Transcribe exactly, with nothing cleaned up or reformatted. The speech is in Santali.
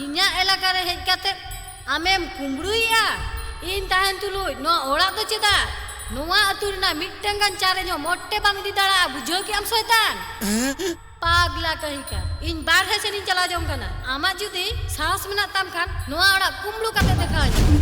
ᱤᱧᱟᱹᱜ ᱮᱞᱟᱠᱟ ᱨᱮ ᱦᱮᱡ ᱠᱟᱛᱮ ᱟᱢᱮᱢ ᱠᱩᱢᱵᱽᱲᱩᱭᱮᱫᱼᱟ? ᱤᱧ ᱛᱟᱦᱮᱱ ᱛᱩᱞᱩᱡ ᱱᱚᱣᱟ ᱚᱲᱟᱜ ᱫᱚ ᱪᱮᱫᱟᱜ? ᱱᱚᱣᱟ ᱟᱹᱛᱩ ᱨᱮᱱᱟᱜ ᱢᱤᱫᱴᱟᱝ ᱜᱟᱱ ᱪᱟᱨᱮ ᱧᱚᱜ ᱢᱚᱴᱮ ᱵᱟᱢ ᱤᱫᱤ ᱫᱟᱲᱮᱭᱟᱜᱼᱟ, ᱵᱩᱡᱷᱟᱹᱣ ᱠᱮᱫᱟᱢ ᱥᱚᱭᱛᱟᱱ? ᱯᱟᱜᱽᱞᱟ ᱠᱟᱹᱦᱤ ᱠᱟ, ᱤᱧ ᱵᱟᱨᱦᱮ ᱥᱮᱱ ᱤᱧ ᱪᱟᱞᱟᱣ ᱡᱚᱝ ᱠᱟᱱᱟ᱾ ᱟᱢᱟᱜ ᱡᱩᱫᱤ ᱥᱟᱦᱚᱥ ᱢᱮᱱᱟᱜ ᱛᱟᱢ ᱠᱷᱟᱱ ᱱᱚᱣᱟ ᱚᱲᱟᱜ ᱠᱩᱢᱵᱽᱲᱩ ᱠᱟᱛᱮ ᱫᱮᱠᱷᱟᱣ ᱟᱹᱧ ᱢᱮ᱾